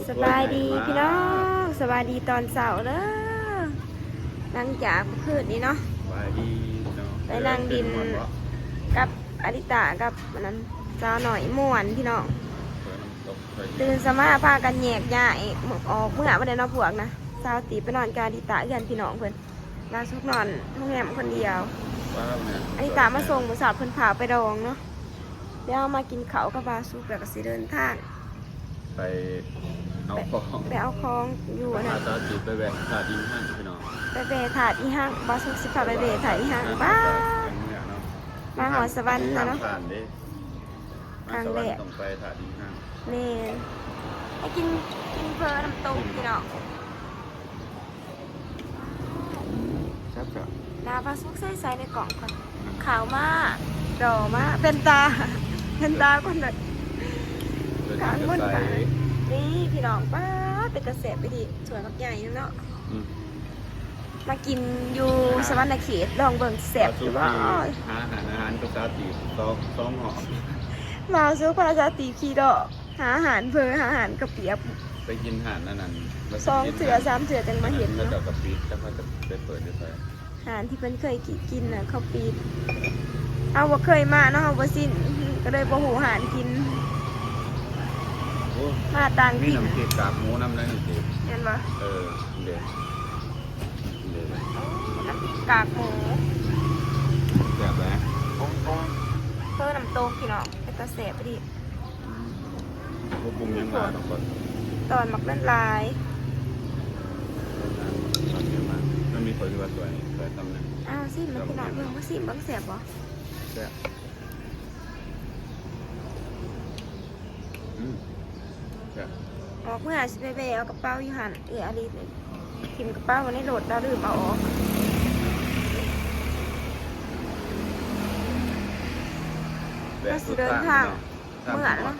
ສະບາຍດີພີ່ນ້ອງ ສະບາຍດີຕອນເຊົ້າເດີ. ຫຼັງຈາກມື້ຄືນນີ້ເນາະ ສະບາຍດີພີ່ນ້ອງ ໄປນັ່ງດິນກັບອາລິຕາກັບອັນນັ້ນ ສາວນ້ອຍມ່ວນພີ່ນ້ອງ. ຕື່ນສະມາພາກັນແຍກຍ້າຍອອກເມືອບໍ່ໄດ້ເນາະພວກນະ. ສາວຕີໄປນອນກັບອາລິຕາເຮືອນພີ່ນ້ອງເພິ່ນ. ບ່າວສຸກນອນໂຮງແຮມຄົນດຽວ. ອາລິຕາມາສົ່ງມື້ເຊົ້າ ເພິ່ນພາໄປດອງເນາະ. ດຽວເຮົາມາກິນເຂົ້າກັບບ່າວສຸກ ແລ້ວກໍຊິເດີນທາງໄປເອົາຂອງ ໄປເອົາຂອງຢູ່ອັນນັ້ນ ພາສາວຕີໄປແວ່ທາດອີ່ຮັ່ງພີ່ນ້ອງ ໄປແວ່ທາດອີ່ຮັ່ງ. ບ່າວສຸກຊິພາໄປແວ່ທາດອີ່ຮັ່ງ. ປ້າ ມາຮອດສະຫວັນແລ້ວເນາະ ຄັ້ງແລກ ມາສະຫວັນຕ້ອງໄປທາດອີ່ຮັ່ງ. ແມ່ນ ໄປກິນ ກິນເຝີນ້ຳຕົກພີ່ນ້ອງ. ແຊບໆ ໜ້າບ່າວສຸກໃສໆ ໃນກ້ອງກ່ອນ. ອືມ ຂາວມາ ຫຼໍ່ມາ ເປັນຕາ ເປັນຕາຄົນເລີຍ ກາງມົນຕາ. ນີ້ພີ່ນ້ອງ ປ້າ ເປັນຕາແຊບອີ່ຫຼີ ຖ້ວຍບັກໃຫຍ່ໜຶ່ງເນາະ. ອືມ ມາກິນຢູ່ສະຫວັນນະເຂດ ລອງເບິ່ງແຊບຢູ່ບໍ່. ຫາຮ້ານອາຫານກັບສາວຕີສອງ ສອງຮອບ. ບ່າວສຸກພາສາວຕີຂີ່ເລາະ ຫາຮ້ານເຜີ ຫາຮ້ານເຂົ້າປຽກ ໄປກິນຮ້ານອັນນັ້ນ ສອງເທື່ອສາມເທື່ອຈັ່ງມາເຫັນເນາະ. ເຂົາເຈົ້າກໍປິດ ຈັກເຂົາຈະໄປເປີດຢູ່ໃສ. ຮ້ານທີ່ເພິ່ນເຄີຍກິນນະ ເຂົາປິດ. ເຮົາບໍ່ເຄີຍມາເນາະ ເຮົາບໍ່ຊິນ ກໍເລີຍບໍ່ຮູ້ຮ້ານກິນ. ໂອ້ ມາຕ່າງຖິ່ນ. ມີນ້ຳພຣິກກາກໝູນຳໄດ໋ ນ້ຳພຣິກ ແມ່ນບໍ່? ເອີ ເດ້ ເດ້ ໂອ້ ນ້ຳພຣິກກາກໝູ ແຊບເດ້. ໂອ້ ໂອ້ ເຝີນ້ຳຕົກພີ່ນ້ອງ ເປັນຕາແຊບອີ່ຫຼີ. ບໍ່ປຸງຫຍັງຫຼາຍດອກ ຕອນໝາກນັ້ນຫຼາຍ. ມັນມີຄົນທີ່ວ່າສວຍ ສວຍຕຳໜຶ່ງ. ອ້າວ ຊິມມັນພີ່ນ້ອງ ເບິ່ງ ມາຊິມເບິ່ງ ແຊບບໍ່? ແຊບ. ອືມ ແຊບ. ອອກເມືອຊິໄປແວ່ເອົາກະເປົາຢູ່ຫັ້ນ ເອື້ອຍອາລິດນີ້ ຖິ້ມກະເປົາໄວ້ໃນລົດ ລາວລືມເອົາອອກ. ແວ່ສຸດທາງເນາະ ເມືອແລ້ວ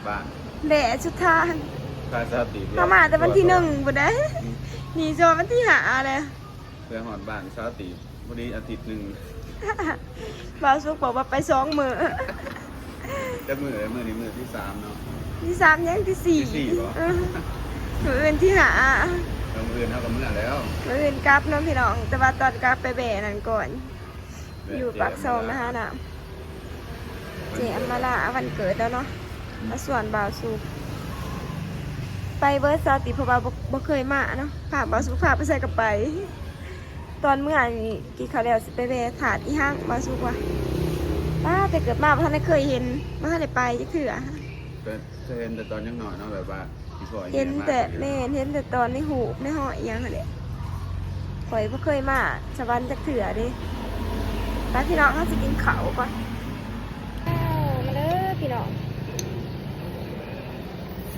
ແວ່ສຸດທາງ. ພາສາວຕີ ເຮົາມາແຕ່ວັນທີໜຶ່ງພຸ້ນເດ້ ອືມ ນີ້ຈະວັນທີຫ້າແລ້ວ ເພື່ອຮອດບ້ານສາວຕີ ພໍດີອາທິດໜຶ່ງ. ບ່າວສຸກບອກວ່າໄປສອງມື້. ຈັກມື້ແລ້ວ? ມື້ນີ້ມື້ທີສາມເນາະ. ທີສາມຫຍັງ ທີສີ່ ທີສີ່ບໍ? ເອີ ມື້ອື່ນທີຫ້າ. ເອີ ມື້ອື່ນເຮົາກໍເມືອແລ້ວ ມື້ອື່ນກັບເນາະພີ່ນ້ອງ. ແຕ່ວ່າຕອນກັບໄປແວ່ນັ້ນກ່ອນ ຢູ່ປາກຊ່ອງນະຮະນະ. ເຈອຳມາລາ ວັນເກີດແລ້ວເນາະ ອືມ ມາຊວນບ່າວສຸກໄປເບີດສາວຕິ ເພາະວ່າບໍ່ ບໍ່ເຄີຍມາເນາະ ພາບ່າວສຸກພາໄປໃສກໍໄປ. ຕອນເມື່ອນີ້ກິນເຂົ້າແລ້ວຊິໄປແວ່ທາດອີ່ຮັ່ງ ບ່າວສຸກວ່າ ປ້າ ແຕ່ເກີດມາບໍ່ທັນໄດ້ເຄີຍເຫັນ ບໍ່ທັນໄດ້ໄປຈັກເທື່ອ. ກໍເຄີຍເຫັນແຕ່ຕອນຍັງນ້ອຍເນາະ ແບບວ່າ ເຫັນແຕ່ ແມ່ນ ເຫັນແຕ່ຕອນໃນຮູບໃນຫອຍອີ່ຫຍັງຫັ້ນແຫຼະ. ຂ້ອຍບໍ່ເຄີຍມາສະຫວັນຈັກເທື່ອເດ້. ໄປພີ່ນ້ອງ ເຮົາຊິກິນເຂົ້າກ່ອນ. ອ້າວ ມາເດີພີ່ນ້ອງ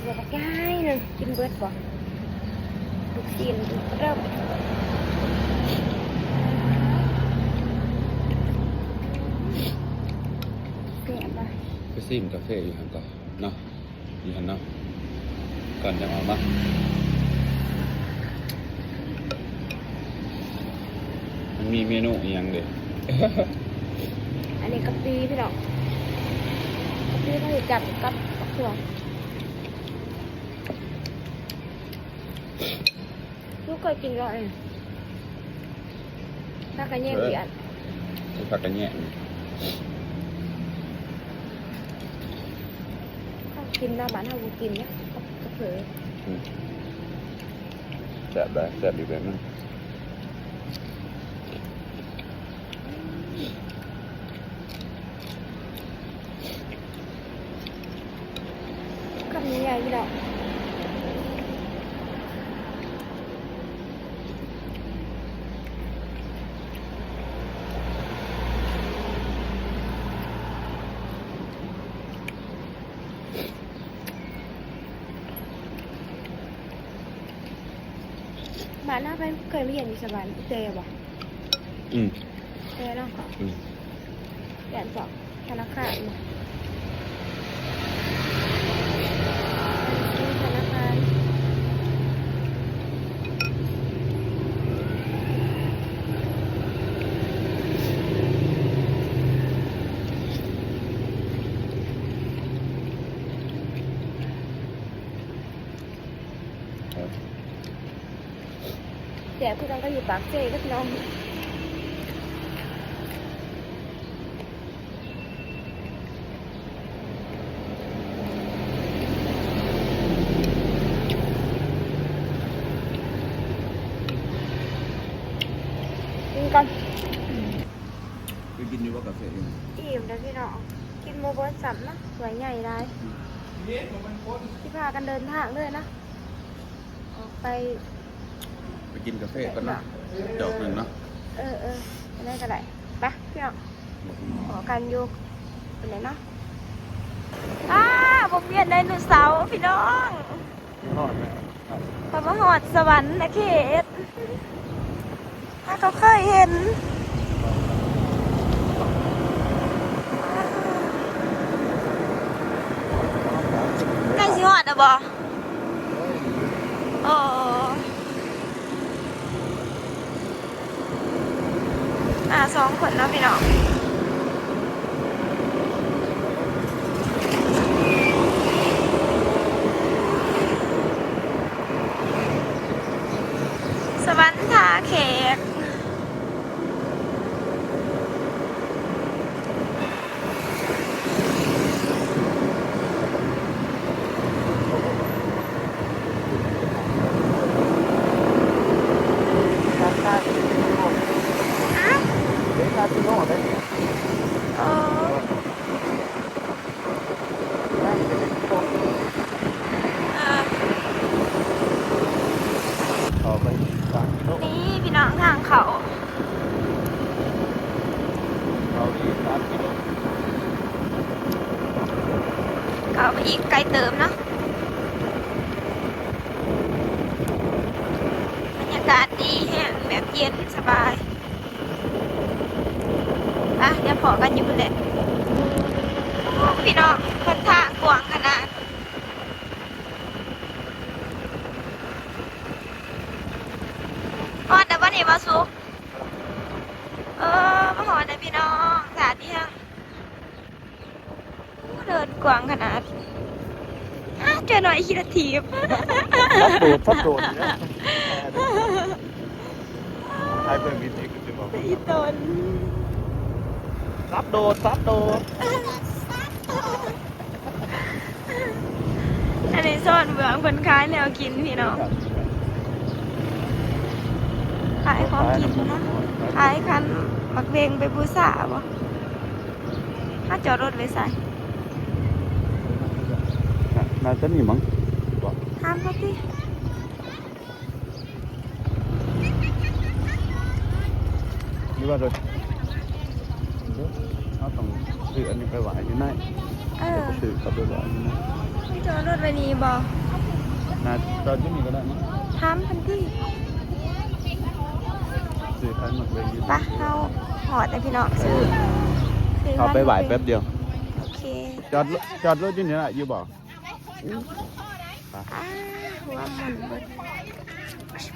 ເຫຼືອບັກຢ່າງໜຶ່ງ ກິນເບິດບໍ່? ລູກຊີ້ນເລີ່ມ ແຊບບໍ່? ໄປຊີມກາເຟຢູ່ຫັ້ນກ່ອນເນາະ. ຢູ່ຫັ້ນເນາະ ກ່ອນຈະອອກເນາະ. ມັນມີເມນູອີ່ຫຍັງເດ? ອັນນີ້ກະປິພີ່ນ້ອງ ກະປິເຂົາເຮັດຈ້ຳກັບບັກຖົ່ວ. ລູກເຄີຍກິນບໍ່? ເອີ ຜັກກະແຍງ ເອີ ວຽດ ຜັກກະແຍງ ເຂົາກິນນະ ບ້ານເຮົາບໍ່ກິນເດ້ ກັບ ກັບເຝີ. ອືມ ແຊບຫຼາຍ ແຊບອີກແບບໜຶ່ງ. ຄຳໃຫຍ່ໆ ພີ່ນ້ອງ. ບ້ານເຮົາໄປ ເຄີຍມາຮຽນຢູ່ສະຫວັນ ແຕ່ບໍ່? ອືມ ແຕ່ເນາະ ອືມ ແຕ່ນພວກທະນາຄານ ທະນາຄານ. ເ ແຊບຄືກັນກັບຢູ່ປາກເຊເດີພີ່ນ້ອງ. ກິນກ່ອນ. ໄປກິນຢູ່ບໍ່ກາເຟ? ອີ່ມແລ້ວພີ່ນ້ອງ ກິນບໍ່ເບິດຊ້ຳເນາະ ຖ້ວຍໃຫຍ່ຫຼາຍ. ອືມ ຊິພາກັນເດີນທາງເລີຍນະ ອອກໄປ ໄປກິນກາເຟກ່ອນເນາະ ຈອກໜຶ່ງເນາະ. ເອີໆ ອັນນັ້ນກໍໄດ້ ໄປພີ່ນ້ອງ ພໍ້ກັນຢູ່ພຸ້ນແຫຼະເນາະ. ອ້າ ວົງວຽນໄດໂນເສົາພີ່ນ້ອງ. ຮອດແລ້ວ ເຂົາມາຮອດສະຫວັນນະເຂດ ຫາກໍເຄີຍເຫັນ. ໃກ້ຊິຮອດແລ້ວບໍ່? ໂອ້ ມາສອງຄົນເນາະພີ່ນ້ອງ. ສະຫວັນທ່າແຂກ. ຮະ? ເອີ ເອີ ເຂົ້າໄປສາມກິໂລ ນີ້ພີ່ນ້ອງ ທາງເຂົ້າ ເຂົ້າໄປອີກສາມກິໂລ ເຂົ້າໄປອີກໄກເຕີບເນາະ. ບັນຍາກາດດີແຮງ ແບບເຢັນສະບາຍ. ໄປ ດຽວພໍ້ກັນຢູ່ພຸ້ນແຫຼະ. ໂອ້ ພີ່ນ້ອງ ຫົນທາງກວ້າງຂະໜາດ. ຮອດແລ້ວບໍ່ນີ້ ບ່າວສຸກ? ເອີ ມາຮອດແລ້ວພີ່ນ້ອງ ສາດດີເຮົາ. ໂອ້ ເດີນກວ້າງຂະໜາດ. ອ້າ ເຈີໜ້ອຍຂີ່ລົດຖີບ. ສັບໂດດ ສັບໂດດ ໃຫ້ເບິ່ງອີກ ອີກ ອີກ ອີກ ອີຕົນ ສັບໂດດ ສັບໂດດ. ອັນນີ້ສອນເບື້ອງເພິ່ນຂາຍແນວກິນພີ່ນ້ອງ ຂາຍຂອງກິນເນາະ. ຂາຍຄັນໝາກເບັງໄປບູຊາບໍ່? ເຮົາຈອດລົດໄວ້ໃສ? ໜ້າ ໜ້າຈະນີ້ມັ້ງ ບໍ່? ຖາມເຂົາຕິ. ຫຼືວ່າໂດຍ ເຮົາຕ້ອງຊື້ອັນນີ້ໄປໄຫວ້ຢູ່ໃນ. ເອີ ຊື້ກັບໄປໄຫວ້ຢູ່ໃນ. ຈອດລົດໄວ້ນີ້ບໍ່? ໜ້າຈອດຢູ່ນີ້ກໍໄດ້ເນາະ. ຖາມເພິ່ນຕິ. ຊື້ຂາຍໝາກເບັງຢູ່. ໄປ ເຮົາຮອດແລ້ວພີ່ນ້ອງ. ເອີ ຊື້ ຊື້ ເຮົາໄປໄຫວ້ແປັບດຽວ. ໂອເຄ ຈອດ ຈອດລົດຢູ່ນີ້ລະ ຢູ່ບໍ່? ອືມ ອ່າ ຫົວໝົນເບິດ.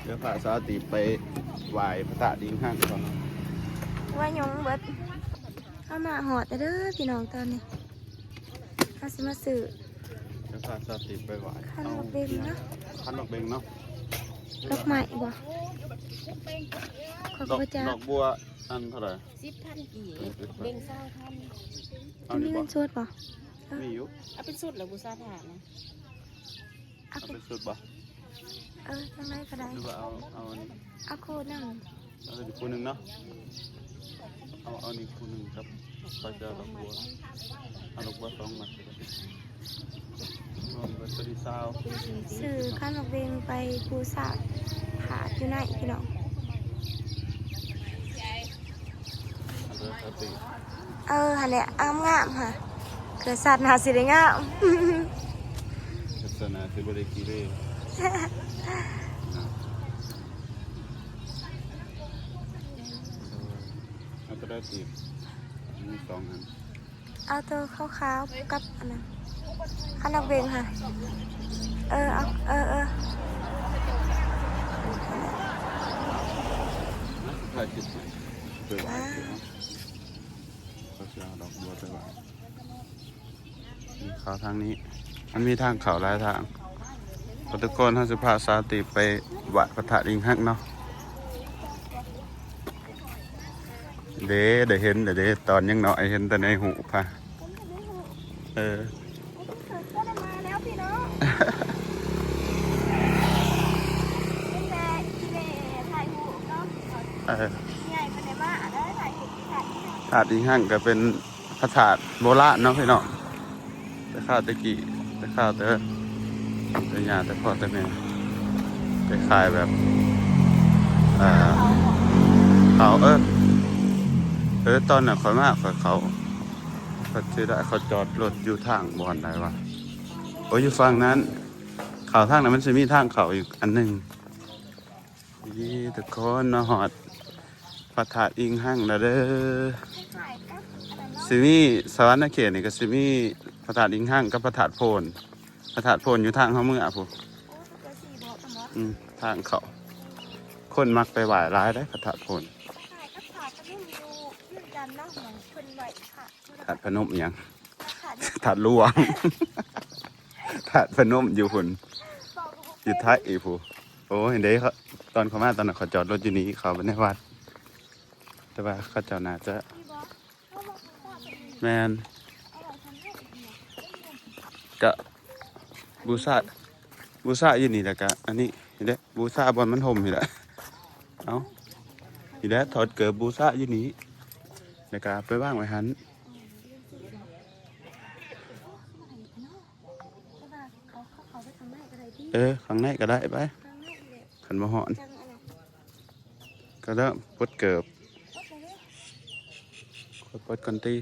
ດຽວພາສາວຕີໄປໄຫວ້ພະທາດອີງຮັງກ່ອນ. ຫົວໝົນເບິດ. ເຮົາມາຮອດແລ້ວເດີພີ່ນ້ອງ ຕອນນີ້ເຮົາຊິມາຊື້. ດຽວພາສາວຕີໄປໄຫວ້ ຄັນໝາກເບັງເນາະ. ຄັນໝາກເບັງເນາະ. ດອກໄມ້ບໍ່? ຂ້ອຍກໍບໍ່ຈັກ. ດອກ ດອກບົວອັນເທົ່າໃດ? ສິບພັນກີບ. ເອີ ສິບພັນ ເບັງຊາວພັນ. ເອົາ ມີເງິນສົດບໍ່? ມີຢູ່. ເອົາເປັນຊຸດລະບູຊາພະນະ. ເອົາ ເອົາເປັນຊຸດບໍ່? ເອີ ຈັ່ງໃດກໍໄດ້. ຫຼືວ່າເອົາ ເອົາອັນນີ້ ເອົາຄູ່ໜຶ່ງ. ເອົາອີກຄູ່ໜຶ່ງເນາະ. ເອົາ ເອົານີ້ຄູ່ໜຶ່ງກັບ ຂ້ອຍຈະເອົາດອກບົວ ເອົາດອກບົວສອງມັດ ລວມເບິດພໍດີຊາວ. ຊື້ຄັນໝາກເບັງໄປບູຊາພະຢູ່ໃນພີ່ນ້ອງ. ເອີ ຫັ້ນແຫຼະ ງາມໆ ຫາ ເກີດຊາດໜ້າຊິໄດ້ງາມ. ເກີດຊາດໜ້າຊິບໍ່ໄດ້ຂີ້ເລ. ເອົາໂຕໃດຕີບ? ມີສອງອັນ. ເອົາໂຕຂາວໆ ກັບອັນນັ້ນ ຄັນໝາກເບັງຫາ. ເອີ ເອົາ ເອີ ເອີ ຖ່າຍຄລິບໃຫ້ເປີດໄວ້. ອ່າ ເຂົາຊິເອົາດອກບົວໄປໄຫວ້. ນີ້ເຂົ້າທາງນີ້ ມັນມີທາງເຂົ້າຫຼາຍທາງ. ທຸກຄົນ ເຮົາຊິພາສາວຕີໄປໄຫວ້ພະທາດອີງຮັງເນາະ. ເດ້ ໄດ້ເຫັນແລ້ວເດ້ ຕອນຍັງນ້ອຍເຫັນແຕ່ໃນຮູບພະ. ເອີ ບໍ່ໄດ້ມາແລ້ວພີ່ນ້ອງ. ເປັນແຕ່ອີແມ່ຖ່າຍຮູບເນາະ. ເອີ ໃຫຍ່ເພິ່ນໄດ້ມາ ອັນນັ້ນຖ່າຍຮູບທີ່ທາດອີງຮັງ ທາດອີງຮັງກໍເປັນ ພະທາດໂບລານເນາະພີ່ນ້ອງ ແຕ່ຄາວແຕ່ກີ້ ແຕ່ຄາວແຕ່ ແຕ່ຍ່າແຕ່ພໍ່ແຕ່ແມ່ ໄປຂາຍແບບ ເອີ ເຂົາ ເອີ ເອີ ຕອນນັ້ນຂ້ອຍມາ ຂ້ອຍເຂົ້າ ຂ້ອຍຊິໄດ້ ເຂົາຈອດລົດຢູ່ທາງບ່ອນໃດວະ ໂອ້ຍ ຢູ່ຝັ່ງນັ້ນ ເຂົ້າທາງນັ້ນມັນຊິມີທາງເຂົ້າອີກອັນໜຶ່ງ. ນີ້ທຸກຄົນ ມາຮອດພະທາດອີງຮັງແລ້ວເດີ. ຊິມີສະຫວັນນະເຂດນີ້ກໍຊິມີພະທາດອີງຮັງກັບພະທາດໂພນ. ພະທາດໂພນຢູ່ທາງເຮົາເມືອພຸ້ນ. ອືມ ທາງເຂົ້າ ຄົນມັກໄປໄຫວ້ຫຼາຍເດ້ພະທາດໂພນ. ທາດພະນົມຫຍັງ? ທາດຫຼວງ ທາດພະນົມຢູ່ພຸ້ນ ຢູ່ໄທພຸ້ນ. ໂອ້ຍ ເດ້ ຕອນເຂົາມາຕອນນັ້ນ ເຂົາຈອດລົດຢູ່ນີ້ ເຂົ້າໄປໃນວັດ ແຕ່ວ່າເຂົາເຈົ້າໜ້າຈະ ແມ່ນ ກະບູຊາ ບູຊາຢູ່ນີ້ ແລ້ວກະອັນນີ້ ນີ້ແຫຼະ ບູຊາບ່ອນມັນຮົ່ມນີ້ແຫຼະ. ເອົ້າ ນີ້ແຫຼະ ຖອດເກີບບູຊາຢູ່ນີ້ ແລ້ວກະໄປວາງໄວ້ຫັ້ນ. ເອີ ຂ້າງໃນກໍໄດ້ ໄປ ຂ້າງໃນແຫຼະ ຄັນບໍ່ຮ້ອນ ກໍໄດ້ ປົດເກີບ ປົດເລີຍ ຄ່ອຍປົດກ່ອນຕິ.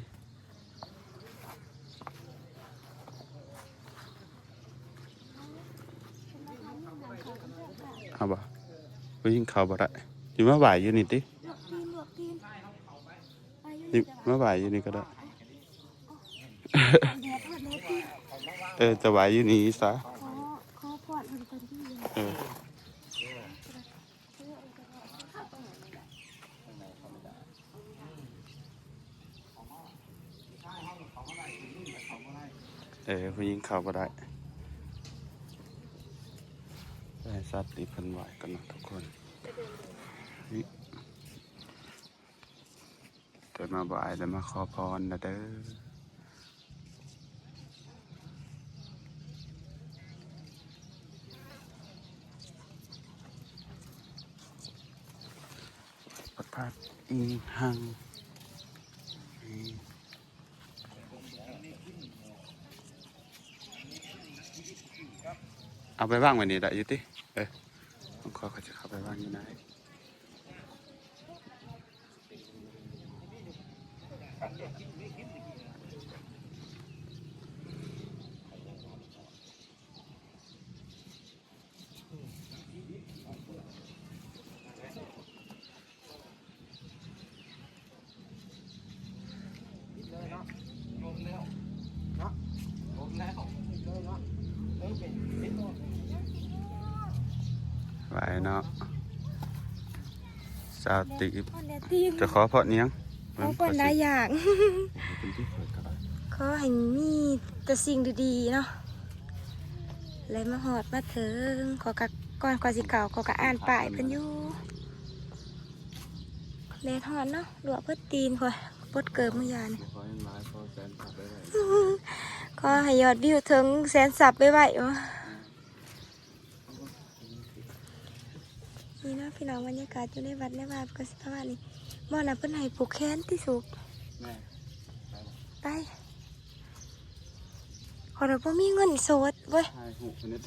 ເອົາບໍ່? ຜູ້ຍິງເຂົ້າບໍ່ໄດ້ ຊິມາໄຫວ້ຢູ່ນີ້ຕິ? ລວກຕີນ ລວກຕີນ ມາໄຫວ້ຢູ່ນີ້ກໍໄດ້. ເອີ ຈະໄຫວ້ຢູ່ນີ້ຊະ. ຂໍ ຂໍພອນເພິ່ນກ່ອນຕິ. ເອີ ເອີ ຜູ້ຍິງເຂົ້າບໍ່ໄດ້ ໃຫ້ສາວຕີເພິ່ນໄຫວ້ກ່ອນເນາະທຸກຄົນ. ນີ້ ເກີດມາບໍ່ອາຍ ແລ້ວມາຂໍພອນນະເດີ. ພະທາດອີງຮັງ ເອົາໄປວາງໄວ້ນີ້ໄດ້ຢູ່ຕິ? ເອີ ຂ້ອຍ ຂ້ອຍຊິເຂົ້າໄປວາງຢູ່ໃນ ໄປເນາະ ສາວຕີບ ຈະຂໍພອນຫຍັງ? ຂໍພອນຫຼາຍຢ່າງ ຂໍໃຫ້ມີແຕ່ສິ່ງດີໆເນາະ. ແລະມາຮອດມາເຖິງ ຂ້ອຍກະ ກ່ອນຂ້ອຍຊິເຂົ້າ ຂ້ອຍກະອ່ານປ້າຍເພິ່ນຢູ່. ແດດຮ້ອນເນາະ ລວກເບິດຕີນຂ້ອຍ ປົດເກີບມື້ຢານ. ຂໍໃຫ້ຍອດວິວເຖິງແສນຊັບໄວໆ. ນີ້ເນາະພີ່ນ້ອງ ບັນຍາກາດຢູ່ໃນວັດໃນວາກໍຊິປະມານນີ້. ບໍ່ນະ ເພິ່ນໃຫ້ຜູກແຂນຕິສຸກ. ແມ່ນ ໄປ ຂ້ອຍລະບໍ່ມີເງິນສົດເວີຍ ຖ່າຍຮູບເພິ່ນເດ້.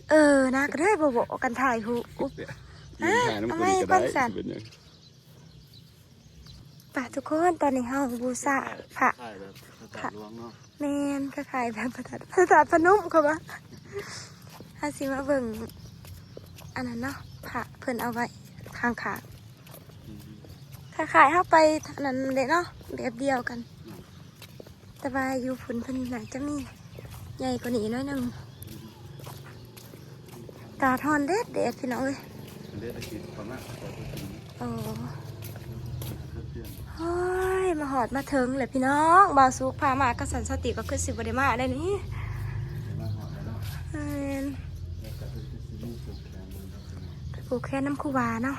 ເອີ ນາກໍເລີຍບໍ່ບອກກັນຖ່າຍຮູບ. ອ່າ ເອົາໃໝ່ກ່ອນຊັ້ນ. ໄປທຸກຄົນ ຕອນນີ້ເຮົາບູຊາພະ ແມ່ນ ຄ້າຍໆແບບພະທາດ ພະທາດພະນົມເຂົາວ່າ. ເຮົາຊິມາເບິ່ງອັນນັ້ນເນາະ ພະເພິ່ນເອົາໄວ້ຂ້າງໆ ຄ້າຍໆເຮົາໄປອັນນັ້ນເດ້ເນາະ ແບບດຽວກັນ. ແຕ່ວ່າຢູ່ພຸ້ນເພິ່ນໜ້າຈະມີໃຫຍ່ກວ່ານີ້ໜ້ອຍໜຶ່ງ. ຕາດຮ້ອນແດດໆ ພີ່ນ້ອງເອີຍ. ໂອ້ ໂອ້ຍ ມາຮອດມາເຖິງແລ້ວພີ່ນ້ອງ. ບ່າວສຸກພາມາ ຄັນຊັ້ນສາວຕີກໍຄືຊິບໍ່ໄດ້ມາໄດ໋ນີ້. ແມ່ນ ຜູກແຂນນຳຄູບາເນາະ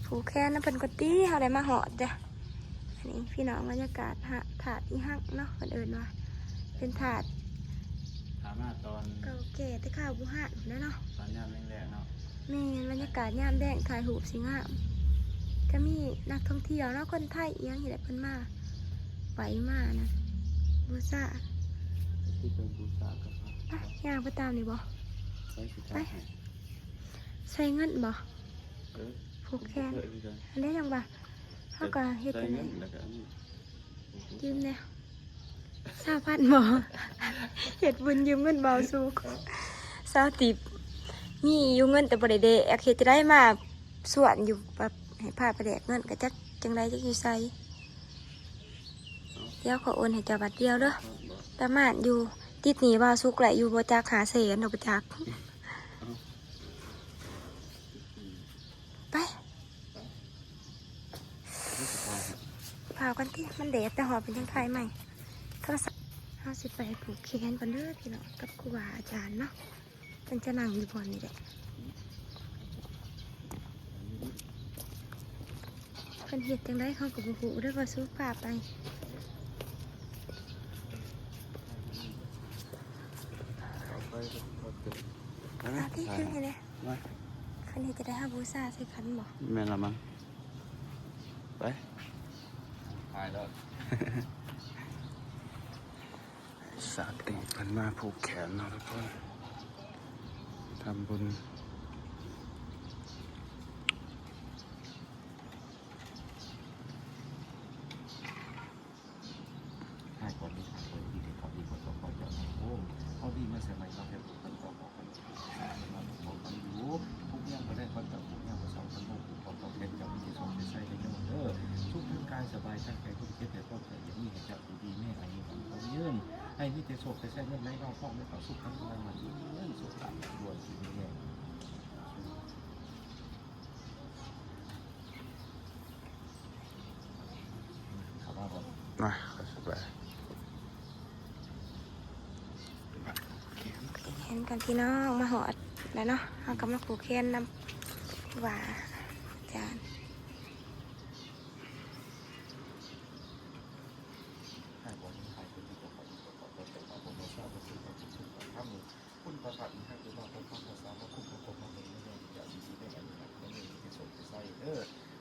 ຜູກແຂນນຳເພິ່ນກ່ອນຕິ ເຮົາໄດ້ມາຮອດເດ້. ອັນນີ້ພີ່ນ້ອງ ບັນຍາກາດ ທາດອີ່ຫຍັງເນາະ ເພິ່ນເອີ້ນວ່າ ເປັນທາດ ຖ້າມາຕອນ ເກົ່າແກ່ແຕ່ຄາວບູຮານພຸ້ນແຫຼະເນາະ ຕອນຍາມແລງໆເນາະ. ແມ່ນ ບັນຍາກາດຍາມແລງ ຖ່າຍຮູບຊິງາມ. ກະມີນັກທ່ອງທ່ຽວເນາະ ຄົນໄທອີ່ຫຍັງນີ້ແຫຼະ ເພິ່ນມາໄຫວ້ມານະ ບູຊາ ທີ່ເພິ່ນບູຊາກັບ ໄປ ຍ່າງໄປຕາມນີ້ບໍ່? ໄປ ໄປ ໃສ່ເງິນບໍ່? ເອີ ຜູກແຂນ ອັນໃດຈັ່ງວ່າ ເຮົາກໍເຮັດ ໃສ່ເງິນ ແລ້ວກໍອັນນີ້ ຢືມແດ່ ຊາວພັນບໍ່? ເຮັດບຸນຢືມເງິນເບົາສຸກ ຊາວຕິບ ມີຢູ່ເງິນແຕ່ບໍ່ໄດ້ແລກ ເຮັດຈັ່ງໃດ ມາຊວນຢູ່ ແບບໃຫ້ພາໄປແລກເງິນ ກໍຈັກຈັ່ງໃດ ຈັກຢູ່ໃສ. ດຽວຂໍໂອນໃຫ້ເຈົ້າບາດດຽວເດີ ປະມານຢູ່ ຕິດໜີ້ເບົາສຸກແຫຼະ ຢູ່ບໍ່ຈັກຫ້າແສນດອກ ບໍ່ຈັກ. ໄປ ພາກັນຕິ ມັນແດດ ໄປຮອດເພິ່ນຈັ່ງຖ່າຍໃໝ່ ໂທລະສັບ. ເຮົາຊິໄປຜູກແຂນກ່ອນເດີພີ່ນ້ອງ ກັບຄູບາອາຈານເນາະ ເພິ່ນຈະນັ່ງຢູ່ບ່ອນນີ້ແຫຼະ. ເພິ່ນເຮັດຈັ່ງໃດເຮົາກໍບໍ່ຮູ້ເດີ ວ່າສຸພາບໄປ. ເອົາໄປ ເອົາໄປ ເອົາຕິ ຖືໃຫ້ແດ່ ມາ ຄັນເຮັດຈັ່ງໃດ ເຮົາບູຊາໃສ່ຂັນບໍ່? ແມ່ນລະມັງ ໄປ ຖ່າຍແລ້ວ. ສາວຕິບເພິ່ນມາຜູກແຂນເນາະທຸກຄົນ ທຳບຸນ. ໃຫ້ຄວາມເມດຕາຄວາມດີແກ່ຄອບຄົວຂອງເຈົ້າ ໂອ້ ເອົາດີມາໃສ່ໃໝ່ເນາະ ເປັນຜູ້ຄົນເຈົ້າຂອງ ບອກກັນຢູ່ ທຸກຢ່າງບໍ່ໄດ້ຄວາມເຈົ້າ ທຸກຢ່າງບໍ່ເຊົາ ຄັນບໍ່ຜູ້ຂອງເຈົ້າເປັນເຈົ້າ ມີແຕ່ໂຊກແຕ່ໄຊໄດ້ເດີ ສຸກທັງກາຍ ສະບາຍທັງໃຈ ຄວາມເຈັບແຕ່ຄວາມໄຂ້ ຢ່າມີໃຫ້ເຈົ້າ ຢູ່ດີມີແຮງ ອາຍຸໝັ້ນຂວັນຍືນ ໃຫ້ມີແຕ່ໂຊກແຕ່ໄຊ ເງິນໄຫຼນອງ ຄອງໄຫຼເຂົ້າ ສຸກທັງພະລັງ ໝັ້ນຍືນ ໂຊກລາບດ້ວຍ ທີ່ມີແຮງ. ມາ ຂ້ອຍຊິໄປ ເຫັນກັນພີ່ນ້ອງ ມາຮອດແລ້ວເນາະ ເຮົາກໍມາຜູກແຂນນຳຄູບາອາຈານ. ຄຸນພະພັກອີກຄັ້ງ ພີ່ນ້ອງ ຂໍພະພາສາມາຄຸ້ມຄອງປົກປັກເພິ່ນ ໃຫ້ຢູ່ດີມີແຮງ ອາຍຸໝັ້ນຂວັນຍືນ ມີແຕ່ໂຊກແຕ່ໄຊເດີ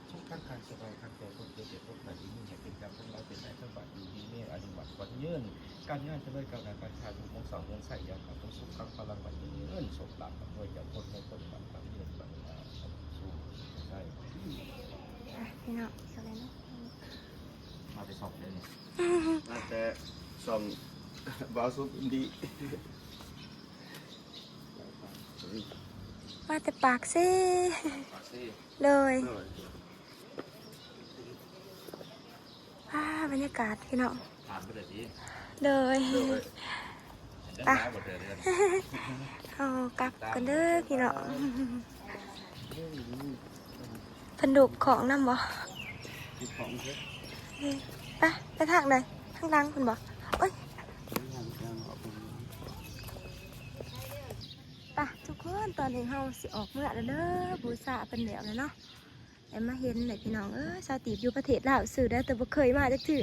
ສຸກທັງກາຍ ສະບາຍທັງໃຈ ຄວາມເຈັບຢ່າພົບໃຫ້ ມີແຮງເປັນການທັງຫຼາຍ ເປັນໄດ້ທັງບາດ ຢູ່ດີມີແຮງ ອາຍຸໝັ້ນຂວັນຍືນ ການງານຈະເລີນກ້າວໜ້າ ການຄ້າຢູ່ມົງສວາງເງິນໃຊ້ ຢ່າຂາດຕົກ ສຸກຄັງພະລັງໝັ້ນຍືນ ໂຊກລາບອຳນວຍ ຈະພົນໃນຄົນໝັ້ນຂວັນຍືນ ບັນດາສຸກໄຊ ອ່ະ ພີ່ນ້ອງ ເຂົ້າແລ້ວເນາະ ມາແຕ່ຊ່ອງໃດນີ້? ມາແຕ່ຊ່ອງບ່າວສຸກອິນດີ ມາແຕ່ປາກເຊ ປາກເຊ ໂດຍ ໂດຍ ອ່າ ບັນຍາກາດພີ່ນ້ອງ ຜ່ານໄປເລີຍຕິ ໂດຍ ໂດຍ ໄປ ເຮົາກັບກັນເດີພີ່ນ້ອງ ເພິ່ນດຸຂອງນຳບໍ່? ດຸຂອງເດີ ເອີ ໄປ ໄປທາງໃດ? ທາງຫຼັງພຸ້ນບໍ່? ໂອ້ຍ ໄປທຸກຄົນ ຕອນນີ້ເຮົາຊິອອກເມືອແລ້ວເດີ ບູຊາເພິ່ນແລ້ວແຫຼະເນາະ ໄດ້ມາເຫັນແຫຼະພີ່ນ້ອງເອີຍ ສາວຕີບຢູ່ປະເທດລາວຊື່ເດີ ແຕ່ບໍ່ເຄີຍມາຈັກເທື່ອ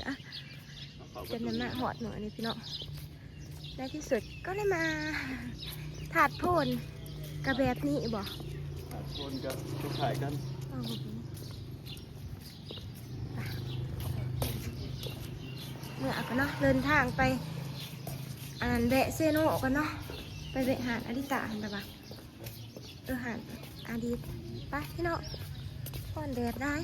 ຈົນໄດ້ມາຮອດມື້ນີ້ພີ່ນ້ອງ ໃນທີ່ສຸດກໍໄດ້ມາ ທາດໂພນກໍແບບນີ້ບໍ່? ທາດໂພນກໍຄ້າຍໆກັນ ເອົາ ເມືອກ່ອນເນາະ ເດີນທາງໄປ ອັນນັ້ນ ແວະເຊໂນກ່ອນເນາະ ໄປແວະຮ້ານອາລິຕາຫັ້ນແຫຼະວ່າ ເອີ ຫານອາດີດ ໄປພີ່ນ້ອງ ຮ້ອນແດດຫຼາຍ